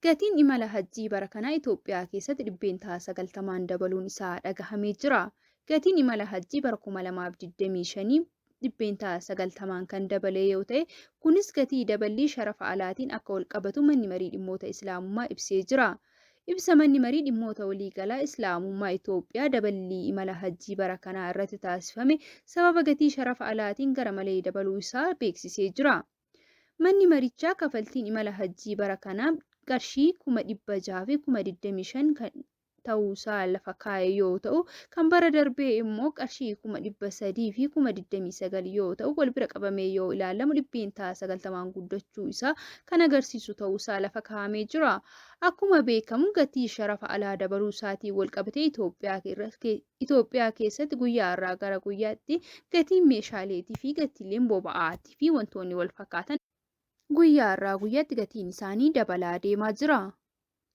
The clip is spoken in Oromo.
Gatiin imala Hajjii bara kanaa Itoophiyaa keessatti 90% dabaluun isaa dhagahamee jira. Gatiin imala Hajjii bara 2025 90% kan dabalee yoo ta'e, kunis gatii daballii sharafa alaatiin akka walqabatu Manni Marii Dhimmoota Islaamummaa ibsee jira. Ibsa Manni Marii Dhimmoota Waliigalaa Islaamummaa Itoophiyaa daballii imala Hajjii bara kanaa irratti taasifame sababa gatii sharafa alaatiin gara malee dabaluu isaa beeksisee jira. Manni marichaa kafaltiin imala Hajjii bara kanaa qarshii 600,000 fi 25,000 kan ta'uusaa lafa kaa'e yoo ta'u, kan bara darbee immoo qarshii 300,000 fi 29,000 yoo ta'u, wal bira qabamee yoo ilaalamu 90% guddachuu isaa kan agarsiisu ta'uusaa lafa kaa'amee jira. Akkuma beekamu gatii sharafa alaa dabaluu isaatiin wal qabatee Itoophiyaa keessatti guyyaa irraa gara guyyaatti gatiin meeshaaleetii fi gatiileen boba'aatii fi wantoonni wal fakkaatan guyyaa irraa guyyaatti gatiin isaanii dabalaa deemaa jira.